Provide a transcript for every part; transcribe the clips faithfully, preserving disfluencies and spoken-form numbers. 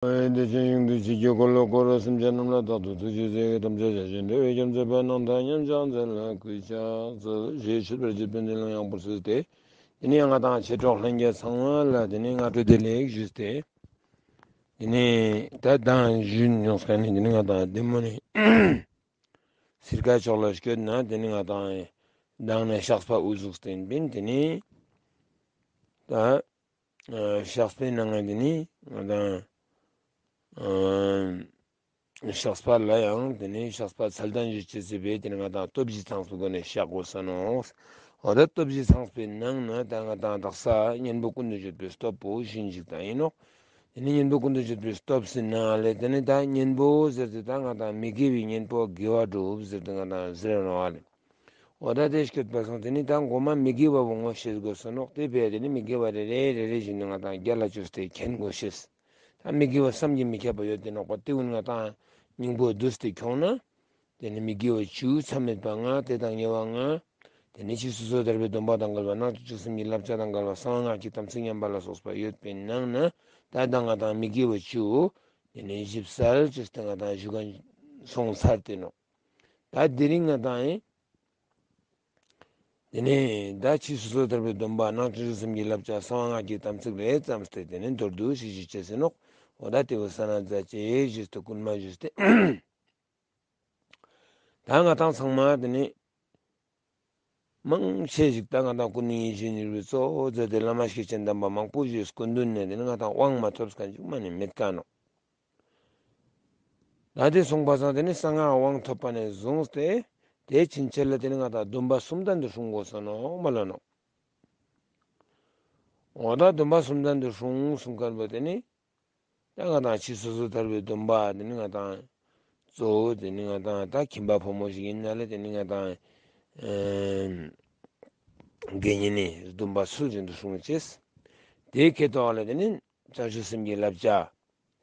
བདེ་ཆེན་དབྱིངས་སུ་ཆེས་ཆེར་གོ་ལོ་བསྐོར་རོ། སེམས་ཅན་རྣམས་ལ་རྟག་ཏུ་ཐུགས་རྗེས་གཟིགས། ཐམས་ཅད་བྱ་བྱེད་འདུལ་བའི་རྒྱལ་མཚན་པ། རྣམ་དག་ཉམས་ཆག་མཛད་ལ་གུས་ཕྱག་འཚལ། ཞེས་མཆོད་པར་བརྗོད་པས་འདི་ལ་ཡང་བསྐུལ་ཞུས་ཏེ། དེ་ནས་ང་དང་མཆེད་གྲོགས་ལྷན་རྒྱས་ཚང་མ་ལ་དེ་ནས་སྔ་དྲོ་བདེ་ལེགས་ཞུས་ཏེ། དེ་ནས་ད་མདང་ཞུས་མྱོང་ས་ནས་དེ་ནས་ང་དང་བདེ་མོ་ནས་སེར་ཀ་ཕྱོགས་ལ་སྐྱོད་ན། དེ་ནས་ང་དང་མདང་ནས་བཤགས་པ་དབུ་ཟུག་བསྟན་པིན། དེ་ནས་ད་བཤགས་པའི་ནང་ང་དེ་ནས་ང་དང་བཤགས་པ་ལ་ཡང་དེ་ནས་བཤགས་པ་ཚུལ་དང་ཞུ་ཅེས་སི་བས་དེ་ནས་ང་དང་སྟོབས་བཞི་ཚང་བའི་སྒོ་ནས་བཤགས་དགོས་ས་ནོག། འོ་ད་སྟོབས་བཞི་ཚང་བའི་ནང་ན་ད་ང་དང་དག་ས་གཉེན་པོ་ཀུན་ཏུ་སྤྱོད་པའི་སྟོབས་པོ་ཞུ་ཅིག་དང་ཡིན་ནོག། དེ་ནས་གཉེན་པོ་ཀུན་ཏུ་སྤྱོད་པའི་སྟོབས་ཟེར་ན་ལས་དེ་ནས་ད་གཉེན་པོ་ཟེར་ཏེ་ད་ང་དང་མི་དགེ་བའི་གཉེན་པོ་དགེ་བ་སྒྲུབ་ཟེར་ཏེ་ང་དང་ཟེར་ནོག་ཨ་ལེ། འོ་ད་དེ་སྐྱོད་པ་སོང་དེ་ནས་ད་མགོ་མ་མི་དགེ་བ་བོ་ངོ་ཤེས་དགོས་ས་ནོག། དེ་བས་དེ་ནས་མི་དགེ་བ་རེ་རེ་རེ་རེ་བཞིན་དུ་ང་དང་རྒྱ་ལ་བཅོས་ཏེ་མཁྱེན་དགོས་ཤེས། ད་མི་དགེ་བ་བསམ་གྱིས་མི་ཁྱབ་པ་ཡོད་དེ་ནོག་པ། དེ་ཀུན་ང་དང་སྙིང་པོ་བསྡུས་ཏེ་ཁྱོང་ན། དེ་ནི་མི་དགེ་བ་བཅུ་མཚམས་མེད་པ་ལྔ། དེ་དང་ཉེ་བ་ལྔ། དེ་ནི་ཕྱིས་སུ་སོ་ཐར་པའི་སྡོམ་པ་དང་འགལ་བ་སྣང་བཅུ་གཅིག་གསུམ་གྱི་བསླབ་བྱ་དང་འགལ་བ་གསང་བ་སྔགས་ཀྱི་དམ་ཚིག་ཉམས་པ་ལ་སོགས་པ་ཡོད་པའི་ནང་ན། ད་ལྟ་ང་དང་མི་དགེ་བ་བཅུ། དེ་ནི་ཞིབ་གསལ་བཅོས་ཏེ་ང་དང་ཞུ་མཁན་སོང་ཚར་ཏེ་ནོག། ད་དེ་རིང་ང་དང་ཡིན། དེ་ནས་ད་ཕྱིས་སུ་སོ་ཐར་པའི་སྡོམ་པ་སྣང་བཅུ་གསུམ་གྱི་བསླབ་བྱ་གསང་བ་སྔགས་ཀྱི་དམ་ཚིག་ལས་བརྩམས་ཏེ་དེ་ནས་མདོར་བསྡུས་ཤིག་ཞུ་ཅེས་ཟེར་ནོག། འོ་ད་དེ་བོ་ས་ན་མཛད་ཅེས་ཞུས་ཏེ་སྐུལ་མ་ཞུས་ཏེ། ད་ང་དང་ཚང་མ་དེ་ནས་མང་ཆེ་ཞིག་ད་ང་དང་སྐུ་ནི་ཡིད་བཞིན་ནོར་བུའི་གཙོ་བོ་མཛད་དེ་བླ་མ་སྐྱེས་ཆེན་དམ་པ་མང་པོ་ཞིག་སྐུ་མདུན་ནས་དེ་ནས་ང་དང་དབང་མ་ཐོབ་མཁན་ཅིག་མ་ནི་མེད་མཁན་ནོག། ད་དེ་སོང་པ་སང་དེ་ནས་གསང་སྔགས་དབང་ཐོབ་པ་ནས་བཟུང་སྟེ། དེ་ཕྱིན་ཆད་ལ་དེ་ནས་ང་དང་སྡོམ་པ་གསུམ་ལྡན་དུ་སྲུང་དགོས་ས་ནོག་མ་ལ་ནོག། འོ་ད་སྡོམ་པ་གསུམ་ལྡན་དུ་སྲུང་གསུང་མཁན་པོ་དེ་ནི། ད་ང་དང་ཕྱིས་སུ་སོ་ཐར་པའི་སྡོམ་པ་དེ་ནི་ང་དང་། གཙོ་བོ་དེ་ནི་ང་དང་ད་ཁྱིམ་པ་ཕོ་མོ་ཞིག་ཡིན་ན་ལས་དེ་ནི་ང་དང་། ཨེམ། དགེ་བསྙེན་ནི་སྡོམ་པ་ཚུལ་བཞིན་དུ་སྲུང་ཅེས། དེའི་ཁེ་ཐོག་ལ་དེ་ནི་བྱང་ཆུབ་སེམས་ཀྱི་བསླབ་བྱ།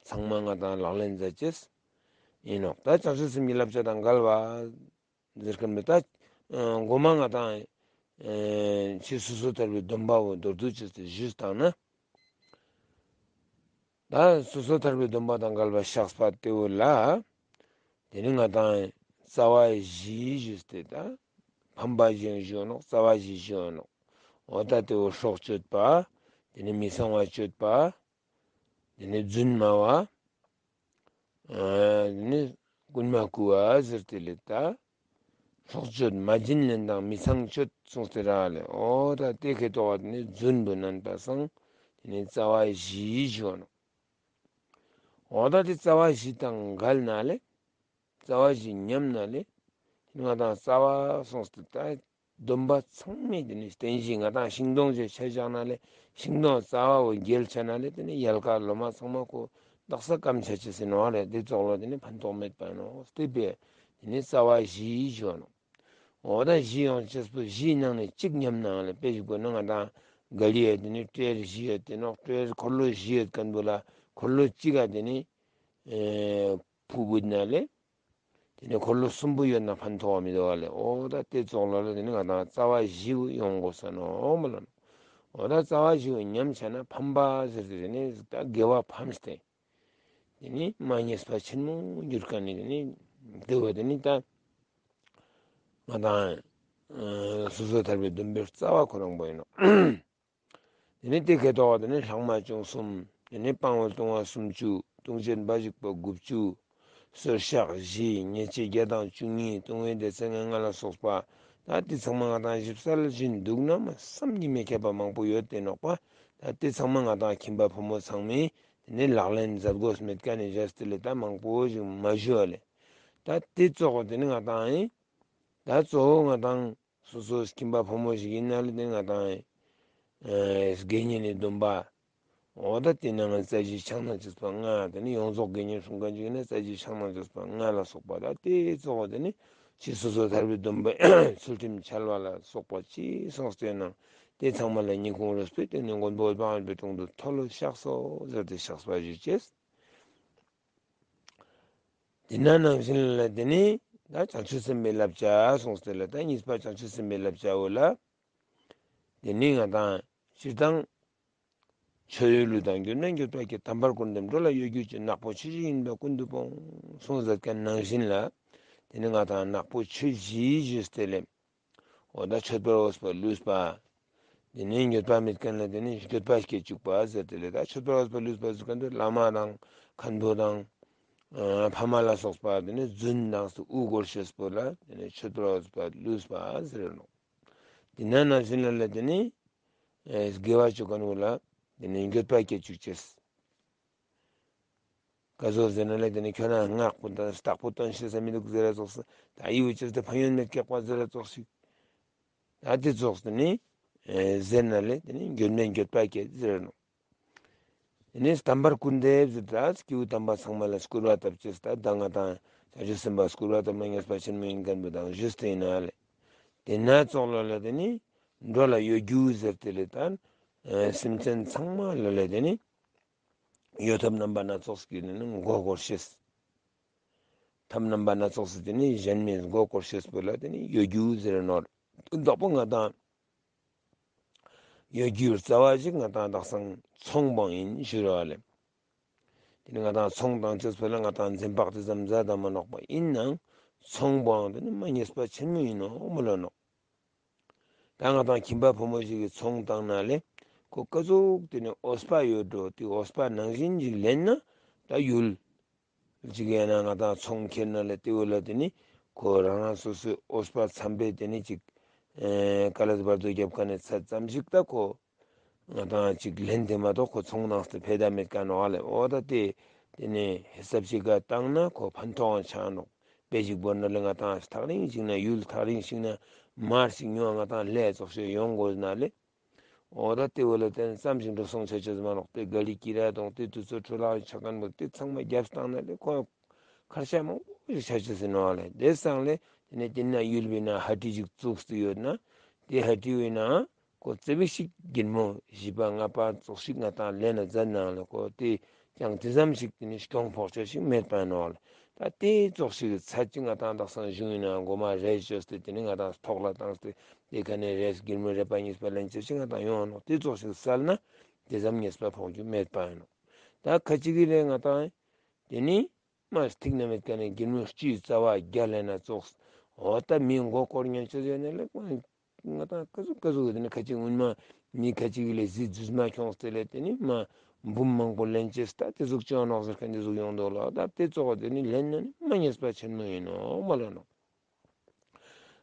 ཚང་མ་ང་དང་ལག་ལེན་མཛད་ཅེས། ཡིན་ནོག། ད་བྱང་ཆུབ་སེམས་ཀྱི་བསླབ་བྱ་དང་འགལ་བ། ཟེར་མཁན་མེད་ད། མགོ་མ་ང་དང་། ཕྱིས་སུ་སོ་ཐར་པའི་སྡོམ་པ་བོ་མདོར་བསྡུས་ཅིག་ཏུ་ཞུས་བཏང་ན། ད་སོ་སོ་ཐར་པའི་སྡོམ་པ་དང་འགལ་བ་བཤགས་པ་དེ་བོ་ལ། དེ་ནི་ང་དང་རྩ་བ་བཞི་ཞུས་ཏེ་ད། ཕམ་པ་བཞི་ཞུ་ནོག། རྩ་བ་བཞི་ཞུ་ནོག། འོ་ད་དེ་བོ་སྲོག་གཅོད་པ། དེ་ནི་མི་གཙང་བ་གཅོད་པ། དེ་ནི་རྫུན་སྨྲ་བ། ཨ་དེ་ནི་རྐུན་མ་རྐུ་བ་ཟེར་ཏེ་ལེ་ད། སྲོག་གཅོད་མ་བྱིན་ལེན་དང་མི་ཚངས་སྤྱོད་གསུངས་ཏེ་ར་ལེ། འོ་ད་དེ་ཁེ་ཐོག་དེ་ནི་རྫུན་པོ་ནན་པ་སང་། དེ་ནི་རྩ་བ་བཞི་ཞུ་ནོག། འོ་ད་དེ་རྩ་བ་བཞི་དང་འགལ་ན་ལེ། རྩ་བ་བཞི་ཉམས་ན་ལེ། ང་དང་རྩ་བ་སོང་སྟེ་ད་སྡོམ་པ་ཚང་མས་དེ་ནི་བསྟན་བཞིན་ང་དང་ཤིང་སྡོང་ཞིག་ཆ་བཞག་ན་ལེ། ཤིང་སྡོང་རྩ་བ་བོ་འགྱེལ་ཆ་ན་ལེ། དེ་ནི་ཡལ་ག་ལོ་མ་ཚང་མ་ཁོ་དག་ས་སྐམ་ཆ་ཅེས་ཟེར་ནོག་ལེ། དེ་ཙོགས་ལ་དེ་ནི་ཕན་ཐོགས་མེད་པ་ནོག། དེ་བས་དེ་ནི་རྩ་བ་བཞི་ཞུ་ནོག། འོ་ད་བཞི་ཡོང་ཅེས་པོ་བཞིའི་ནང་ནས་གཅིག་ཉམས་ནའང་ལེ། དཔེ་ཞིག་བཀོད་ན་ང་དང་ག་ལི་ཡ་དེ་ནི་སྤྲེལ་བཞི་ཡོད་དེ་ནོག། སྤྲེལ་འཁོར་ལོ་བཞི་ཡོད་མཁན་པོ་ལ་འཁོར་ལོ་གཅིག་ག་དེ་ནི། ཨེ། ཕུ་བུད་ན་ལེ། དེ་ནི་འཁོར་ལོ་གསུམ་པོ་ཡོད་ན་ཕན་ཐོགས་པ་མི་འདུག་བ་ལེ། འོ་ད་དེ་ཙོགས་ལ་ལེ་དེ་ནི་ང་དང་རྩ་བ་བཞི་ཡོང་དགོས་ས་ནོག་མ་ལ། འོ་ད་རྩ་བ་བཞི་ཉམས་ཆ་ན་ཕམ་པ་ཟེར་ཏེ་དེ་ནི་ད་དགེ་བ་ཕམ་སྟེ། དེ་ནི་མ་ཉེས་པ་ཆེན་མོ་འགྱུར་མཁན་ནི་དེ་ནི་དེ་བོ་དེ་ནི་ད་ང་དང་སོ་སོ་ཐར་པའི་སྡོམ་པའི་རྩ་བ་ཁོ་རང་པོ་ཡིན་ནོག། དེ་ནས་དེ་ཁེ་ཐོག་དེ་ནས་ལྷག་མ་བཅུ་གསུམ། དེ་ནས་སྤང་བའི་ལྟུང་བ་སུམ་ཅུ། ལྟུང་བྱེད་འབའ་ཞིག་པ་དགུ་བཅུ། གསོལ་ཤག་བཞི། ཉེས་བྱས་བརྒྱ་དང་བཅུ་གཉིས། ལྟུང་བའི་སྡེ་ཚན་ལྔ་ལ་སོགས་པ། ད་དེ་ཚང་མ་ང་དང་ཞིབ་གསལ་བཞིན་འདུག་ན་མ་བསམ་གྱིས་མི་ཁྱབ་པ་མང་པོ་ཡོད་དེ་ནོག་པ། ད་དེ་ཚང་མ་ང་དང་ཁྱིམ་པ་ཕོ་མོ་ཚང་མས་དེ་ནས་ལག་ལེན་མཛད་དགོས་མེད་མཁན་ནི་བཞག་སྟེ་ལེ་ད་མང་པོ་ཞིག་མ་ཞུ་བ་ལེ། ད་དེ་ཙོགས་དེ་ནི་ང་དང་ཡིན། ད་གཙོ་བོ་ང་དང་སོ་སོ་ཁྱིམ་པ་ཕོ་མོ་ཞིག་ཡིན་ན་ལེ་དེ་ང་དང་ཨེ་དགེ་བསྙེན་ནི་སྡོམ་པ། འོ་ད་དེ་ནང་ང་རྩ་བཞི་ཕྱག་ན་བཅས་པ་ལྔ། དེ་ནི་ཡོངས་རྫོགས་དགེ་བསྙེན་སྲུང་མཁན་ཅིག་ཡིན་ན་རྩ་བཞི་ཕྱག་ན་བཅས་པ་ལྔ་ལ་སོགས་པ། ད་དེ་གཙོ་བོ་དེ་ནི་ཕྱིས་སོ་སོ་ཐར་པའི་སྡོམ་པའི་ཚུལ་ཁྲིམས་འཆལ་བ་ལ་སོགས་པ་ཅི་སོང་སྟེ་ནང་དེ་ཚང་མ་ལ་ཉིན་གུང་རོལ་པའི་སྟེང་ནས་མགོན་པོ་འོད་དཔག་མེད་པའི་དྲུང་དུ་མཐོལ་ལོ་བཤགས་སོ་ཟེར་ཏེ་བཤགས་པ་ཞུ་ཅེས། དེ་ན་ནང་བཞིན་ལ་དེ་ནི་ད་བྱང་ཆུབ་སེམས་དཔའི་བསླབ་བྱ་གསུངས་ཏེ་ལ་ད་གཉིས་པ་བྱང་ཆུབ་སེམས་དཔའི་བསླབ་བྱའོ་ལ། དེ་ནི་ང་དང་སྤྱིར་བཏང་ མཆོད་འོས་ལུས་དང་འགྱུར་མེད་འགྱོད་པ་སྐྱེད། དམ་པར་བཀུར་འདེབས་འགྲོ་ལ་གཡོ་སྒྱུ་ཅན། ནག་པོ་ཆོས་བཞི་ཡིན་པས་ཀུན་ཏུ་སྤོང་། གསུངས་མཛད་མཁན་ནང་བཞིན་ལ། དེ་ནི་ང་དང་ནག་པོ་ཆོས་བཞི་ཞུས་ཏེ་ལས། འོ་ད་མཆོད་པར་འོས་པ་ལུས་པ། དེ་ནི་འགྱོད་པ་མེད་མཁན་ལ་དེ་ནི་འགྱོད་པ་སྐྱེ་བཅུག་པ་ཟེར་ཏེ་ལས། ད་མཆོད་པར་འོས་པ་ལུས་པ་ཟེར་མཁན་དེ་བླ་མ་དང་མཁན་པོ་དང་། ཕ་མ་ལ་སོགས་པ་དེ་ནི་རྫུན་དང་དབུ་སྐོར་ཤེས་པོ་ལ་དེ་ནི་མཆོད་པར་འོས་པ་ལུས་པ་ཟེར་ནོ། དེ་ན་ནང་བཞིན་ལ་ལས་དེ་ནི། ཨེ། དགེ་བ་བཅུ་ཀུན་བོ་ལ། དེ་ནི་འགྱོད་པ་སྐྱེ་བཅུག་ཅེས། ཀ་ཟོ་ཟེར་ན་ལས་དེ་ནི་ཁྱོད་རང་སྔགས་པོ་དང་རྟག་པོ་སྟོན་ཤེས་ས་མི་འདུག་ཟེར་ར་ཙོགས་སུ། ད་ཨི་བུ་ཅེས་དེ་ཕན་ཡོན་མེད་སྐྱག་པ་ཟེར་ར་ཙོགས་ཤིག་ད་དེ་ཙོགས་དེ་ནི། ཨེ། ཟེར་ན་ལས་དེ་ནི་འགྱོད་མེད་འགྱོད་པ་སྐྱེ་ཟེར་ནོ། དེ་ནི་དམ་པར་བཀུར་འདེབས་ཟེར། ད་སྐྱེ་བོ་དམ་པ་ཚང་མ་ལ་སྐུར་བ་བཏབ་ཅེས། ད་ད་ང་དང་བྱང་ཆུབ་སེམས་དཔའ་སྐུར་བ་བཏབ་ན་ཉེས་པ་ཆེན་མོ་ཡིན་མཁན་པོ་དང་ཞུས་ཏེ་ཡིན་ན་ལས། དེ་ན་ཙོགས་ལ་ལ་དེ་ནི་འགྲོ་ལ་གཡོ་སྒྱུ་ཟེར་ཏེ་ལས། ད་སེམས་ཅན་ཚང་མ་ལ་ལས་དེ་ནི་གཡོ་ཐབས་རྣམ་པ་སྣ་ཚོགས་ཀྱི་དེ་ནི་མགོ་སྐོར་ཤེས། ཐབས་རྣམ་པ་སྣ་ཚོགས་སུ་དེ་ནི་གཞན་མའི་མགོ་སྐོར་ཤེས་པོ་ལ་དེ་ནི་གཡོ་སྒྱུ་ཟེར་ནོ། བདག་པོ་ང་དང་གཡོ་སྒྱུའི་རྩ་བ་ཞིག་ང་དང་དག་སང་ཚོང་དཔང་ཡིན་ཞུ་ར་བ་ལས། དེ་ནི་ང་དང་ཚོང་དང་ཅེས་པོ་ལ་ང་དང་འཛེམ་བག་དེ་ཙམ་མཛད་དང་མ་ནོག་པ་ཡིན་ནའང་ཚོང་དཔང་དེ་ནི་མ་ཉེས་པ་ཆེན་མོ་ཡིན་ནོ་མོ་ལ་ནོ། ད་ང་དང་ཁྱིམ་པ་ཕོ་མོ་ཞིག་གིས་ཚོང་བཏང་ན་ལས་ཁོ་ཀ་ཟུག་དེ་ནི་འོས་པ་ཡོད་འགྲོ། དེ་འོས་པ་ནང་བཞིན་ཞིག་ལེན་ན་ད་ཡུལ། ཅིག་ཡང་ན་ང་དང་ཚོང་ཁྱེར་ན་ལས་དེ་བོ་ལ་དེ་ནི་ཁོ་རང་རང་སོ་སོའི་འོས་པ་འཚམ་པའི་དེ་ནི་ཅིག་ཨེ། ཀ་ལ་བར་དུ་རྒྱབ་ཁ་ནས་ཚད་ཙམ་ཞིག་ད་ཁོ་ང་དང་ཅིག་ལེན་དེ་མ་གཏོགས་ཁོ་ཚོང་ནང་སྟེ་ཕེ་ད་མེད་ཀ་ནོ་ཨ་ལས། འོ་ད་དེ་དེ་ནི་ཧེ་སབ་ཞིག་ག་བཏང་ན་ཁོ་ཕན་ཐོགས་ཆགས་ནོག་དཔེ་ཞིག་བོར་ན་ལས་ང་དང་ཐག་རིང་ཞིག་ན་ཡུལ་ཐག་རིང་ཞིག་ན་མར་ཞིག་ཉོ་ང་དང་ལས་ཙོགས་ཤིག་ཡོང་དགོས་ན་ལས། འོ་ད་དེ་བོ་ལ་བརྟེན་ཙམ་ཞིག་འགྲོ་སོང་ཆ་ཆེས་མ་ནོག་དེ་ག་ལི་ཀི་ར་དང་དེ་དུས་ཚོད་འཕྲོ་བརླག་ཆ་མཁན་པོ་དེ་ཚང་མ་རྒྱབ་བཏང་ན་ལས་ཁོ་ཁར་ཤ་མང་པོ་ཞིག་ཆ་ཆེས་ཟིན་ནོ་ལས། དེ་སང་ལས་དེ་ནས་དེ་ན་ཡུལ་བི་ན་ཧ་ཏི་ཞིག་བཙུགས་ཏེ་ཡོད་ན་དེ་ཧ་ཏི་བི་ན་ཁོ་ཙེ་བིག་ཞིག་སྒྱིར་མོ་བཞི་པ་ལྔ་པ་ཙོགས་ཤིག་ང་དང་ལེན་ན་མཛད་ནའང་ལས་ཁོ་དེ་ཀྱང་དེ་ཙམ་ཞིག་དེ་ནི་སྐྱོང་ཕོག་ཆ་ཞིག་མེད་པ་ནོ་ལས། ད་དེ་ཙོགས་ཤིག་ཚད་ཅིག་ང་དང་དག་སང་གཞུང་ཡིན་ན་མགོ་མ་རས་བཅོས་ཏེ་དེ་ནི་ང་དང་ཐོག་ལ་བཏང་སྟེ་དེ་ཁ་ནས་རས་སྒྱིར་མོ་རས་པ་གཉིས་པ་ལེན་ཅེས་ཤིག་ང་དང་ཡོང་ནོག་དེ་ཙོགས་ཤིག་སལ་ན་དེ་ཙམ་ཉེས་པ་ཕོག་རྒྱུ་མེད་པ་ཡིན་ནོག་ད་ཁ་ཅིག་གིས་ལས་ང་དང་དེ་ནི་མ་ཐིག་ན་མེད་ཀ་ནས་སྒྱིར་མོ་སྤྱིའི་རྩ་བ་རྒྱ་ལས་ན་ཙོགས། འོ་ད་མི་མགོ་སྐོར་ཉན་ཅེས་ཡོད་ན་ལས་ང་དང་ཀ་ཟུག་ཀ་ཟུག་དེ་ནི་ཁ་ཅིག་སྔོན་མ་མི་ཁ་ཅིག་ལས་གཟི་རྫུས་མ་ཁྱོངས་ཏེ་ལས་དེ་ནི་མ་འབུམ་མང་པོ་ལེན་ཅེས་ད་དེ་ཟུག་ཅོ་ནོག་ཟེར་མཁན་དེ་ཟུག་ཡོང་འདུག་ལ། ད་དེ་ཙོགས་དེ་ནི་ལེན་ན་ནི་མ་ཉེས་པ་ཆེན་མོ་ཡིན་ནོ་མ་ལ་ནོ།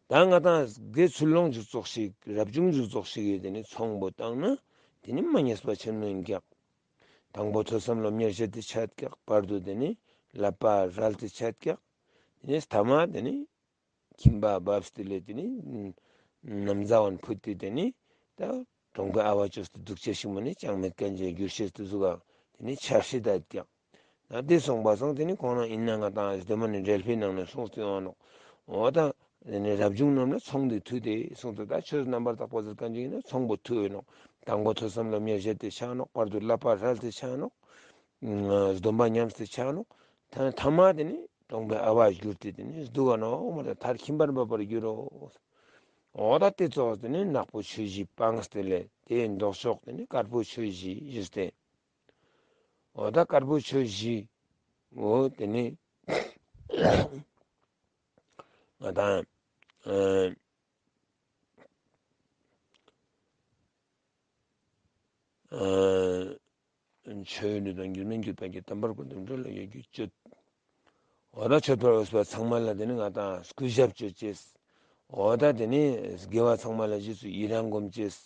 ད་ང་དང་དགེ་ཚུལ་སློང་ཅིག་ཙོགས་ཤིག་རབ་བྱུང་ཅིག་ཙོགས་ཤིག་ཡོད་དེ་ནི་ཚོང་པོ་བཏང་ན་དེ་ནི་མ་ཉེས་པ་ཆེན་མོ་ཡིན་ཀྱག་དང་པོ་ཐོས་བསམ་སློབ་གཉེར་བྱེད་དེ་ཆད་ཀྱག་བར་དུ་དེ་ནི་བསླབ་པ་རལ་དེ་ཆད་ཀྱག་དེ་ནི་ཐ་མ་དེ་ནི་ཁྱིམ་པ་བབས་ཏེ་ལས་དེ་ནི་ནམ་ཟླ་བ་ཕུད་དེ་དེ་ནི་ད་གྲོང་པའི་ཨ་བ་བཅོས་ཏེ་སྡུག་ཅག་ཞིག་མོ་ནི་ཅང་མེད་མཁན་གྱི་འགྱུར་ཤེས་ཏེ་ཟུག་ག་དེ་ནི་ཆབ་སྲིད་ད་ཀྱང་ན་དེ་སོང་པ་སང་དེ་ནི་ཁོང་རང་ཡིན་ན་ང་དང་སྡེ་མ་ནི་འགྲེལ་པའི་ནང་ནས་གསུངས་ཏེ་ཡོང་ནོག་འོ་ད་དེ་ནི་རབ་བྱུང་རྣམས་ལ་ཚོང་དེ་མཐུ་དེ་གསུངས་ཏེ་ད་ཆོས་རྣམ་པར་དག་པ་ཟེར་མཁན་གྱི་ཡིན་ན་ཚོང་པོ་མཐུ་ཡོད་ནོག་དང་པོ་ཐོས་བསམ་སློབ་གཉེར་བྱེད་དེ་ཆགས་ནོག་བར་དུ་བསླབ་པ་རལ་དེ་ཆགས་ནོག་སྡོམ་པ་ཉམས་ཏེ་ཆགས་ནོག་ཐ་ཐ་མ་དེ་ནི་གྲོང་པའི་ཨ་བ་གྱུར་ཏེ་དེ་ནི་སྡུག་ག་ནོག་མ་ད་མཐར་ཁྱིམ་པར་འབབ་པར་འགྱུར་རོ། འོ་ད་དེ་ཙོགས་དེ་ནི་ནག་པོ་ཆོས་བཞི་སྤངས་ཏེ་ལས་དེའི་ལྡོག་ཕྱོགས་དེ་ནི་དཀར་པོ་ཆོས་བཞི་ཞུས་ཏེ། འོ་ད་དཀར་པོ་ཆོས་བཞི། འོ་དེ་ནི་ང་དང་ཨ་ཨ་མཆོད་འོས་ལུས་དང་འགྱུར་མེད་འགྱོད་པ་སྐྱེད། དམ་པར་བཀུར་འདེབས་འགྲོ་ལ་གཡོ་སྒྱུ་སྤྱོད། འོ་ད་མཆོད་པར་འོས་པ་ཚང་མ་ལ་དེ་ནི་ང་དང་གུས་ཞབས་སྤྱོད་ཅེས། འོ་ད་དེ་ནི་དགེ་བ་ཚང་མ་ལ་རྗེས་སུ་ཡི་རང་སྒོམ་ཅེས།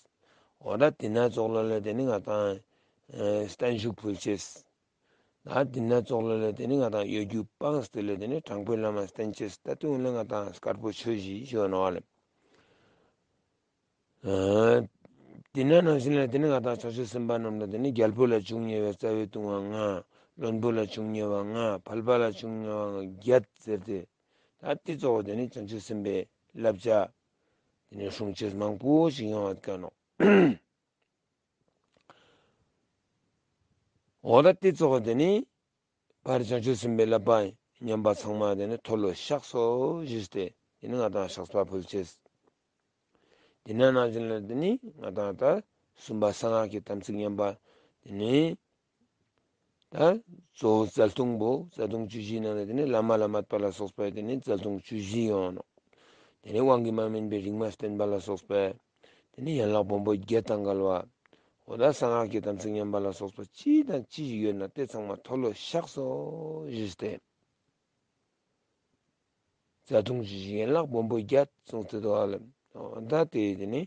འོ་ད་དེ་ན་ཙོགས་ལ་ལ་དེ་ནི་ང་དང་ཨ་བརྟན་བཞུགས་ཕུལ་ཅེས། ད་དེ་ན་ཙོགས་ལ་ལ་དེ་ནི་ང་དང་གཡོ་སྒྱུ་སྤངས་ཏེ་ལས་དེ་ནི་དྲང་པོའི་ལམ་ལ་བསྟན་ཅེས། ད་དེ་འོ་ལ་ང་དང་དཀར་པོ་ཆོས་བཞི་ཞུ་ནོག་ལེ། ཨ་དེ་ན་ནང་བཞིན་ལ་དེ་ནི་ང་དང་བྱང་ཆུབ་སེམས་དཔའ་རྣམས་ལ་དེ་ནི་རྒྱལ་པོ་ལ་བྱུང་ཉེ་བའི་རྩ་བའི་ལྟུང་བ་ལྔ། བློན་པོ་ལ་བྱུང་ཉེ་བ་ལྔ། ཕལ་པ་ལ་བྱུང་ཉེ་བ་བརྒྱད་ཟེར་ཏེ། ད་དེ་ཙོགས་དེ་ནི་བྱང་ཆུབ་སེམས་དཔའི་བསླབ་བྱ་དེ་ནི་སྲུང་ཅེས་མང་པོ་ཞིག་ཡོང་བ་དཀའ་ནོག་འོ་ད་དེ་ཙོགས་དེ་ནི་ཕར་བྱང་ཆུབ་སེམས་དཔའི་བསླབ་པ་ཉམས་པ་ཚང་མ་དེ་ནི་མཐོལ་ལོ་བཤགས་སོ་ཞུས་ཏེ་དེ་ནི་ང་དང་བཤགས་པ་ཕུལ་ཅེས། དེ་ན་ནང་བཞིན་ལ་དེ་ནི་ང་དང་ད་གསུམ་པ་གསང་སྔགས་ཀྱི་དམ་ཚིག་ཉམས་པ་ དེ་ནས་ད་གཙོ་བོ་རྩ་ལྟུང་པོ། རྩ་ལྟུང་བཅུ་བཞིའི་ནང་ནས་དེ་ནས་བླ་མ་ལ་སྨད་པ་ལ་སོགས་པ་དེ་ནས་རྩ་ལྟུང་བཅུ་བཞི་ཡོང་ནོ། དེ་ནས་དབང་གིས་མ་དམན་པའི་རིག་མ་བསྟན་པ་ལ་སོགས་པ། དེ་ནས་ཡན་ལག་སྦོམ་པོ་བརྒྱད་དང་འགལ་བ། འོ་ད་གསང་སྔགས་ཀྱི་དམ་ཚིག་ཉམས་པ་ལ་སོགས་པ་ཅི་དང་ཅི་ཞིག་ཡོད་ན་དེ་ཚང་མ་མཐོལ་ལོ་བཤགས་སོ་ཞུས་ཏེ། རྩ་ལྟུང་བཅུ་བཞི་ཡན་ལག་སྦོམ་པོ་བརྒྱད་གསུངས་ཏེ་འདུག་ཨ་ལེ། འོ་ད་དེ་དེ་ནི་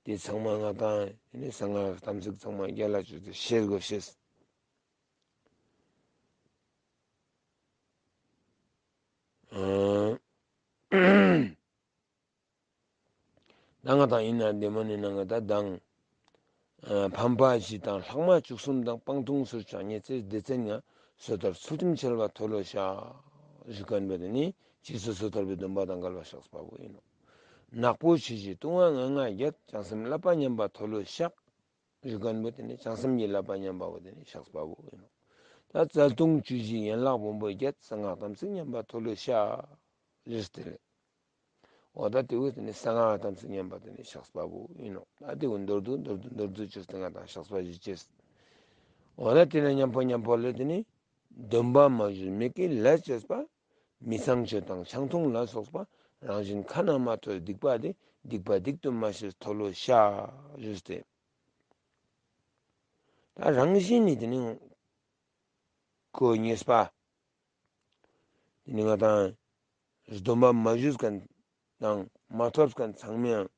དེ་ཚང་མ་ང་དང་དེ་ནི་གསང་སྔགས་དམ་ཚིག་ཚང་མ་རྒྱལ་ལ་བཅོས་ཏེ་ཤེས་དགོས་ཤེས། ཨང་། ད་ང་དང་ཡིན་ན་བདེ་མོ་ནི་ན་ང་ད་དང་། ཨ། ཕམ་པ་བཞི་དང་ལྷག་མ་བཅུ་གསུམ་དང་སྤང་ལྟུང་སོར་ཆགས་ཉེར་འཚེ་སྡེ་ཚན་ལྔ་སོ་ཐར་ཚུལ་ཁྲིམས་འཆལ་བ་མཐོལ་ལོ་བཤགས་ཞུ་མཁན་པོ་དེ་ནི་སྤྱི་སོ་སོ་ཐར་པའི་སྡོམ་པ་དང་འགལ་བ་བཤགས་པ་པོ་ཡིན་ནོ། ནག་པོ་ཆུ་བཞི་ལྟུང་བ་ལྔ་ལྔ་བརྒྱད་བྱང་སེམས་བསླབ་པ་ཉམས་པ་མཐོལ་ལོ་བཤགས་ཞུ་མཁན་པོ་དེ་ནི་བྱང་སེམས་ཀྱི་བསླབ་པ་ཉམས་པ་པོ་དེ་ནི་བཤགས་པ་པོ་ཡིན་ནོ། ད་རྩ་ལྟུང་བཅུ་བཞི་ཡན་ལག་སྦོམ་པོ་བརྒྱད་གསང་སྔགས་དམ་ཚིག་ཉམས་པ་མཐོལ་ལོ་བཤགས་ཞུས་ཏེ་ལེ། འོ་ད་དེ་བས་དེ་ནི་གསང་སྔགས་དམ་ཚིག་ཉམས་པ་དེ་ནི་བཤགས་པ་པོ་ཡིན་ནོ། ད་དེ་བས་མདོར་བསྡུས་མདོར་བསྡུས་མདོར་བསྡུས་བཅོས་ཏེ་ང་དང་བཤགས་པ་ཞིག་བྱེད། འོ་ད་དེ་ནི་མཉམ་པོ་མཉམ་པོ་ལས་དེ་ནི་སྡོམ་པ་མ་ཞུས་མི་དགེ་ལས་བྱས་པ། མི་ཚངས་སྤྱོད་དང་ཆང་འཐུང་ལ་སོགས་པ་རང་བཞིན་ཁ་ན་མ་ཐོའི་སྡིག་པ་དེ་སྡིག་པ་སྡིག་ཏུ་མ་ཤེས་མཐོལ་ལོ་བཤགས་ཞུས་ཏེ། ད་རང་བཞིན་ནི་དེ་ནི་ཁོ་ཉེས་པ། དེ་ནི་ང་དང་སྡོམ་པ་མ་ཞུས་མཁན་དང་མ་ཐོབ་མཁན་ཚང་མའང་།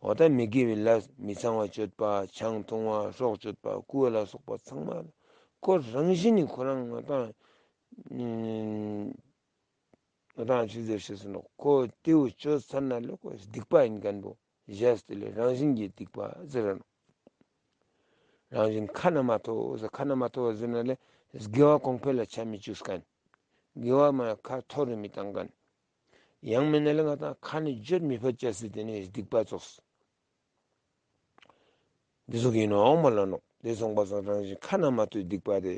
འོ་ད་མི་དགེ་བའི་ལས་མི་ཚངས་པ་སྤྱོད་པ་ཆང་འཐུང་བ་སྲོག་གཅོད་པ་རྐུ་བ་ལ་སོགས་པ་ཚང་མ་ཁོ་རང་བཞིན་ནི་ཁོ་རང་ང་དང་ང་དང་ཅི་ཟེར་ཤེས་སོ་ནོ། ཁོ་དེའུ་སྤྱོད་ཚར་ན་ལས་ཁོ་སྡིག་པ་ཡིན་མཁན་པོ། བཞག་སྟེ་ལས་རང་བཞིན་གྱི་སྡིག་པ་ཟེར་ར་ནོ། རང་བཞིན་ཁ་ན་མ་ཐོ་ཟེར། ཁ་ན་མ་ཐོ་ཟེར་ན་ལས་དགེ་བ་གོང་འཕེལ་ལ་ཆ་མི་བཅུག་མཁན། དགེ་བ་མ་ཁ་མཐོ་རུ་མི་བཏང་མཁན། ཡང་མིན་ན་ལས་ང་དང་ཁ་ནས་བརྗོད་མི་ཕོད་ཅེས་སི་དེ་ནས་སྡིག་པ་ཙོགས། འདི་ཚོ་གི་ནོ་འོང་མ་ལ་ནོ། དེ་སོང་པ་སོང་རང་བཞིན་ཁ་ན་མ་ཐོའི་སྡིག་པ་དེ།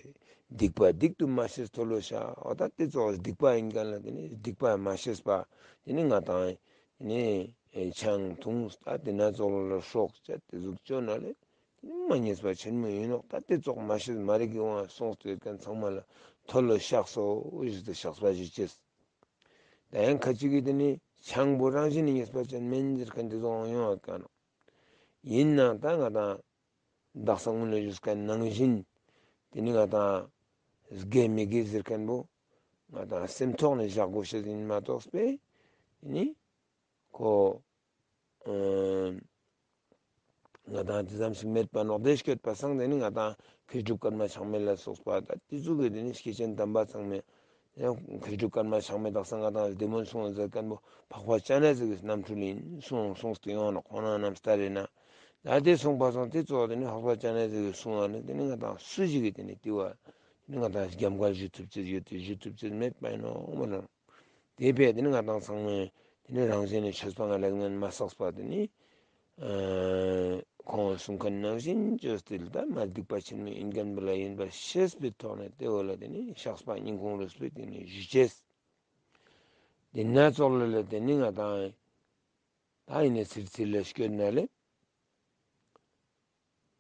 སྡིག་པ་སྡིག་ཏུ་མ་ཤེས་མཐོལ་ལོ་བཤགས། འོ་ད་དེ་ཙོགས་སྡིག་པ་ཡིན་མཁན་ལ་དེ་ནི་སྡིག་པ་མ་ཤེས་པ། དེ་ནི་ང་དང་ནི་ཆང་འཐུང་ད་དེ་ན་ཙོགས་ལ་སྲོག་གཅོད་དེ་ཟུག་བཅོས་ན་ལས་དེ་ནི་མ་ཉེས་པ་ཆེན་མོ་ཡིན་ནོ། ད་དེ་ཙོགས་མ་ཤེས་མ་རིག་གི་དབང་སོང་སྟེ་ཡོད་མཁན་ཚང་མ་ལ་མཐོལ་ལོ་བཤགས་སོ་ཞུས་ཏེ་བཤགས་པ་ཞིག་བྱས། ད་ཡང་ཁ་ཅིག་གིས་དེ་ནི་ཆང་པོ་རང་བཞིན་ནི་ཉེས་པ་ཅན་མིན་ཟེར་མཁན་དེ་ཚོ་ཡོང་བ་དཀའ་ནོ། ཡིན་ནའང་ད་ང་དང་དག་ས་སྔོན་ལ་ཞུས་མཁན་ནང་བཞིན་དེ་ནི་ང་དང་དགེ་མི་དགེ་ཟེར་མཁན་པོ་ང་དང་སེམས་ཐོག་ནས་བཞག་དགོས་ཤེས་ཡིན་མ་གཏོགས་པས་དེ་ནི་ཁོ་ཨ་ང་དང་དེ་ཙམ་ཞིག་མེད་པ་ནོག། བདེ་སྐྱོད་པ་སང་དེ་ནི་ང་དང་མཁས་གྲུབ་ཀརྨ་ཆགས་མེད་ལ་སོགས་པ་ད་དེ་ཚོ་གི་དེ་ནི་སྐྱེས་ཆེན་དམ་པ་ཚང་མས་ཡང་མཁས་གྲུབ་ཀརྨ་ཆགས་མེད་དག་ས་ང་དང་བདེ་སྨོན་གསུང་ཟེར་མཁན་པོ་འཕགས་པ་སྤྱན་རས་གཟིགས་ཀྱི་རྣམ་འཕྲུལ་ཡིན་གསུང་གསུངས་ཏེ་ཡོང་ནོ། ཁོང་རྣམས་ལྟར་ཡིན་ན། ད་དེ་གསུངས་པ་སོང་དེ་གཙོ་བོ་དེ་ནི་འཕགས་པ་སྤྱན་རས་གཟིགས་ཀྱིས་གསུང་བ་ནི་དེ་ནི་ང་དང་སུ་ཞིག་གིས་དེ་ནི་དེ་བ་དེ་ནི་ང་དང་རྒྱབ་འགལ་ཞུ་ཐུབ་ཅེས་ཡོད་དེ་ཞུ་ཐུབ་ཅེས་མེད་པ་ཡིན་ནོ་མ་ལོ། དེ་བས་དེ་ནི་ང་དང་ཚང་མས་དེ་ནི་རང་བཞིན་ནས་ཆོས་པ་ང་ལེགས་ཉེས་མ་བསགས་པ་དེ་ནི། ཨ་ཁོང་གསུང་མཁན་ནང་བཞིན་བཅོས་ཏེ་ད་མ་སྡིག་པ་ཆེན་མོ་ཡིན་མཁན་པོ་ལ་ཡིན་པ་ཤེས་པའི་ཐོག་ནས་དེ་འོ་ལ་དེ་ནི་བཤགས་པ་སྙིང་ཁོང་རུས་པས་དེ་ནི་ཞུ་ཅེས། དེ་ན་ཙོགས་ལ་ལ་དེ་ནི་ང་དང་ད་ཡིན་ནས་ཚིར་ཚིར་ལ་སྐྱོན་ན་ལེ།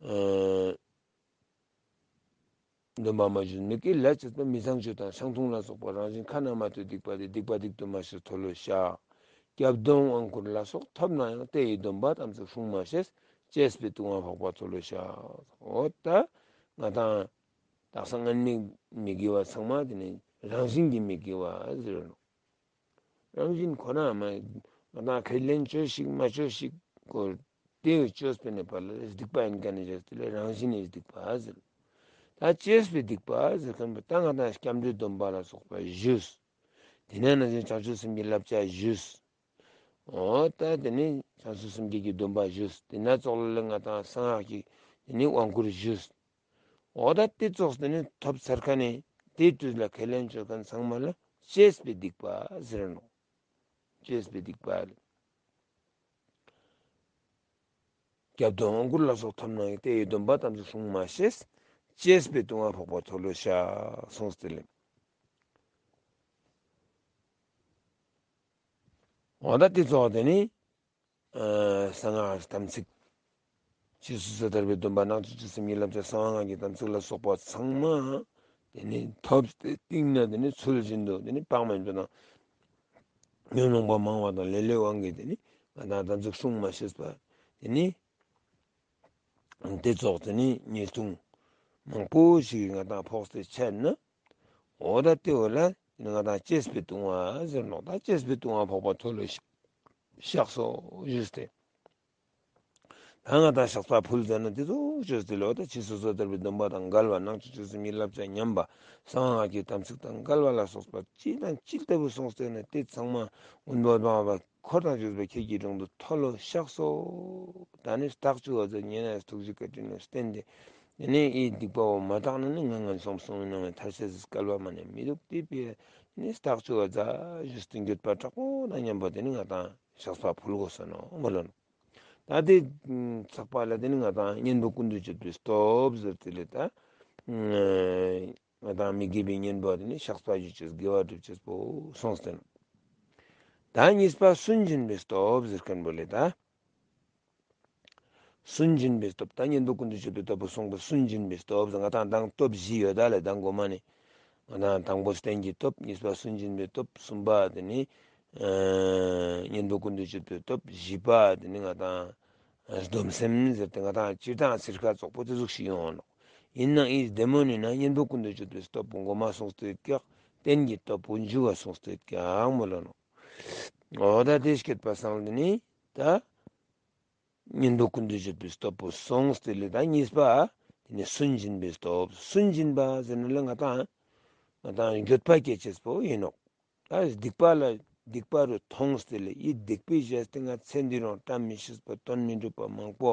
ཨ་སྡོམ་པ་མ་ཞུས་མི་དགེ་ལས་བྱས་པ། མི་ཚངས་སྤྱོད་དང་ཆང་འཐུང་ལ་སོགས་པ་རང་བཞིན་ཁ་ན་མ་ཐོའི་སྡིག་པ་དེ་སྡིག་པ་སྡིག་ཏུ་མ་ཤེས་མཐོལ་ལོ་བཤགས། སྐྱབས་སྡོམ་དབང་བསྐུར་ལ་སོགས་ཐོབ་ན་ཡང་དེ་ཡི་སྡོམ་པ་དམ་ཚིག་སྲུང་མ་ཤེས་བཅས་པའི་ལྟུང་བ་འཕགས་པ་མཐོལ་ལོ་བཤགས། འོ་ད་ང་དང་དག་ས་སྔོན་མའི་མི་དགེ་བ་ཚང་མ་དེ་ནི་རང་བཞིན་གྱི་མི་དགེ་བ་ཟེར་ནོ། རང་བཞིན་ཁོ་ན་མ་ང་དང་ཁས་ལེན་བཅོས་ཤིག་མ་བཅོས་ཤིག་གོ། དེ་བཅོས་པའི་ནི་བར་ལ་སྡིག་པ་ཡིན་མཁན་ནི་བྱས་ཏེ་ལས་རང་བཞིན་ནི་སྡིག་པ་ཟེར། ད་བཅས་པའི་སྡིག་པ་ཟེར་མཁན་པོ་ད་ང་དང་སྐྱབས་འགྲོའི་སྡོམ་པ་ལ་སོགས་པ་ཞུས། དེ་ནས་ནང་བཞིན་བྱང་ཆུབ་སེམས་ཀྱི་བསླབ་བྱ་ཞུས། འོ་ད་དེ་ནི་བྱང་ཆུབ་སེམས་བསྐྱེད་ཀྱི་སྡོམ་པ་ཞུས། དེ་ན་ཙོགས་ལ་ལ་ང་དང་གསང་སྔགས་ཀྱི་དེ་ནི་དབང་བསྐུར་ཞུས། འོ་ད་དེ་ཙོགས་དེ་ནི་ཐོབ་ཚར་མཁན་ནི་དེའི་དུས་ལ་ཁས་ལེན་བཅོས་མཁན་ཚང་མ་ལ་བཅས་པའི་སྡིག་པ་ཟེར་ནོ། བཅས་པའི་སྡིག་པ་ལ། སྐྱབས་སྡོམ་དབང་བསྐུར་ལ་སོགས་ཐོབ་ན་ཡང་དེ་ཡི་སྡོམ་པ་དམ་ཚིག་སྲུང་མ་ཤེས་བཅས་པའི་ལྟུང་བ་འཕགས་པ་མཐོལ་ལོ་བཤགས་གསུངས་ཏེ་ལེ། འོ་ད་དེ་ཙོགས་དེ་ནི་ཨ་གསང་སྔགས་དམ་ཚིག་ ཕྱི་སོ་སོ་ཐར་པའི་སྡོམ་པ། ནང་བཅུད་ཆོས་སེམས་ཉིད་བསླབ་བྱ། གསང་བ་སྔགས་ཀྱི་དམ་ཚིག་ལ་སོགས་པ་ཚང་མ་དེ་ནི་ཐོབ་སྟེ་སྟིང་ནས་དེ་ནི་ཚུལ་བཞིན་དུ་དེ་ནི་དཔག་མེད་འགྲོ་དང་ཉོན་མོངས་པ་མང་བ་དང་ལེ་ལོའི་དབང་གིས་དེ་ནི་ང་དང་དམ་ཚིག་སྲུང་མ་ཤེས་པ་དེ་ནི་དེ་ཙོགས་དེ་ནི་ཉེས་ལྟུང་མང་པོ་ཞིག་ང་དང་ཕོག་སྟེ་ཆད་ན། འོ་ད་དེ་བོ་ལ་ང་དང་བཅས་པའི་ལྟུང་བ་ཟེར་ནོག་ད་བཅས་པའི་ལྟུང་བ་ཕོག་པ་ཐོ་ལོ་བཤགས་སོ་ཞུས་ཏེ། ད་ང་དང་བཤགས་པ་ཕུལ་ཟེར་ན་དེ་ཚོ་ཅོས་ཏེ་ལོ། ད་ཕྱི་སོ་སོ་ཐར་པའི་སྡོམ་པ་དང་འགལ་བ། ནང་བཅུད་ཆོས་སེམས་ཉིད་བསླབ་བྱ་ཉམས་པ། གསང་བ་སྔགས་ཀྱི་དམ་ཚིག་དང་འགལ་བ་ལ་སོགས་པ་ཅི་དང་ཅི་ལྟ་བུ་སོང་སྟེ་ན་དེ་ཚང་མ་མངོན་པར་སྤངས་པ་འཁོར་དང་བཅས་པ་ཁྱེད་ཀྱི་དྲུང་དུ་ཐོ་ལོ་བཤགས་སོ། ད་ནི་རྟགས་བཅུ་བ་ཟེར་ཉེ་གནས་ཐུགས་རྗེ་བཀའ་དྲིན་ལ་བརྟེན་ཏེ། དེ་ནས་ཨི་སྡིག་པ་བོ་མ་དག་ན་ནི་ང་ངན་སོང་གསུམ་སྣང་བའི་ཐར་ཤེས་སུ་སྐལ་བ་མ་ནས་མི་འདུག་དེ་པས་ནི་རྟགས་བཅུ་བ་ཟ་ཞུས་ཏེ་འགྱོད་པ་དྲག་པོ་དང་མཉམ་པོ་དེ་ནི་ང་དང་བཤགས་པ་ཕུལ་དགོས་ས་ནོ་མོ་ལོ་ནོ། ད་དེ་ཚགས་པ་ལ་དེ་ནི་ང་དང་གཉེན་པོ་ཀུན་ཏུ་སྤྱོད་པའི་སྟོབས་ཟེར་དེ་ལས་ད་ང་དང་མི་དགེ་བའི་གཉེན་པོ་དེ་ནི་བཤགས་པ་ཞུ་ཅེས་དགེ་བ་སྒྲུབ་ཅེས་པོ་སོང་སྟེ་ན། ད་གཉིས་པ་སུན་འབྱིན་པའི་སྟོབས་ཟེར་མཁན་པོ་ལས་ད། སུན་འབྱིན་པའི་སྟོབས། ད་གཉེན་པོ་ཀུན་ཏུ་སྤྱོད་པའི་སྟོབས་པོ་སོང་པ་སུན་འབྱིན་པའི་སྟོབས་ཟེར། ང་དང་དང་སྟོབས་བཞི་ཡོད་ད་ལས། ད་འགོ་མ་ནི་ང་དང་དང་པོ་རྟེན་གྱི་སྟོབས། གཉིས་པ་སུན་འབྱིན་པའི་སྟོབས། གསུམ་པ་དེ་ནི་ཨ་གཉེན་པོ་ཀུན་ཏུ་སྤྱོད་པའི་སྟོབས། བཞི་པ་དེ་ནི་ང་དང་སྡོམ་སེམས་ཟེར་ཏེ་ང་དང་སྤྱིར་བཏང་ཚིར་ཁ་ཙོག་པོ་དེ་ཟུག་ཞིག་ཡོང་ནོ། ཡིན་ནའང་ཨི་བདེ་མོ་ནི་ན་གཉེན་པོ་ཀུན་ཏུ་སྤྱོད་པའི་སྟོབས་པོ་འགོ་མ་སོང་སྟེ་ཀྱག་རྟེན་གྱི་སྟོབས་པོ་མཇུག་བ་སོང་སྟེ་ཀྱག་མོ་ལོ་ནོ། འོ་ད་དེ་སྐད་པ་སང་དེ་ནི་ད། གཉེན་པོ་ཀུན་ཏུ་སྤྱོད་པའི་སྟོབས་པོ་སོང་སྟེ་ལས་ད་གཉིས་པ། དེ་ནི་སུན་འབྱིན་པའི་སྟོབས། སུན་འབྱིན་པ་ཟེར་ན་ལས་ང་དང་ང་དང་འགྱོད་པ་སྐྱེ་ཅེས་པོ་ཡིན་ནོག་ད་སྡིག་པ་ལ་སྡིག་པ་རུ་མཐོང་སྟེ་ལས་ཡིད་སྡིག་པའི་ཞལ་སྟེང་ང་ཚེ་འདི་རུང་བཀྲ་མི་ཤིས་པ་དོན་མི་འགྲུབ་པ་མང་པོ་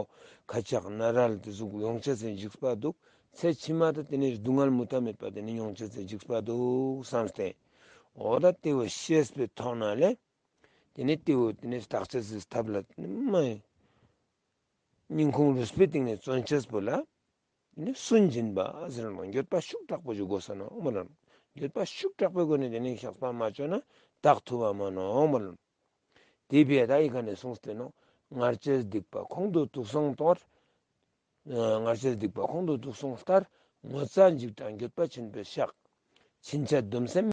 ཁ་ཆག་ན་རལ་དེ་ཟུག་ཡོང་ཅེས་སེ་འཇིགས་པ་འདུག་ཚེ་ཕྱི་མ་ད་དེ་ནི་སྡུག་བསྔལ་མུ་མཐའ་མེད་པ་དེ་ནི་ཡོང་ཅེས་སེ་འཇིགས་པ་འདུག་བསམ་སྟེ། འོ་ད་དེ་བོ་ཤེས་པའི་ཐོག་ན་ལས། དེ་ནས་དེའུ་དེ་ནས་བརྟག་དཔྱད་ཟེར་ཐབས་ལ་དེ་ནས་མ་སྙིང་ཁུང་རུས་པའི་གཏིང་ནས་བརྩོན་བྱེད་པོ་ལ་དེ་ནས་སུན་འབྱིན་པ་ཟེར་ནོ། འགྱོད་པ་ཤུགས་དྲག་པོ་ཞིག་དགོས་ས་ནོ་མ་ལོན། འགྱོད་པ་ཤུགས་དྲག་པོའི་སྒོ་ནས་དེ་ནས་བཤགས་པ་མ་བཅོས་ན་དག་ཐུབ་པ་མ་ནོ་མ་ལོན། དེ་བས་ད་ཡི་ག་ནས་གསུངས་ཏེ་ནོ། སྔར་བྱས་སྡིག་པ་ཁོང་དུ་དུག་སོང་ལྟར། སྔར་བྱས་སྡིག་པ་ཁོང་དུ་དུག་སོང་ལྟར། ངོ་ཚ་འཇིགས་སྐྲག་འགྱོད་པ་ཆེན་པོས་བཤགས། ཕྱིན་ཆད་སྡོམ་སེམས།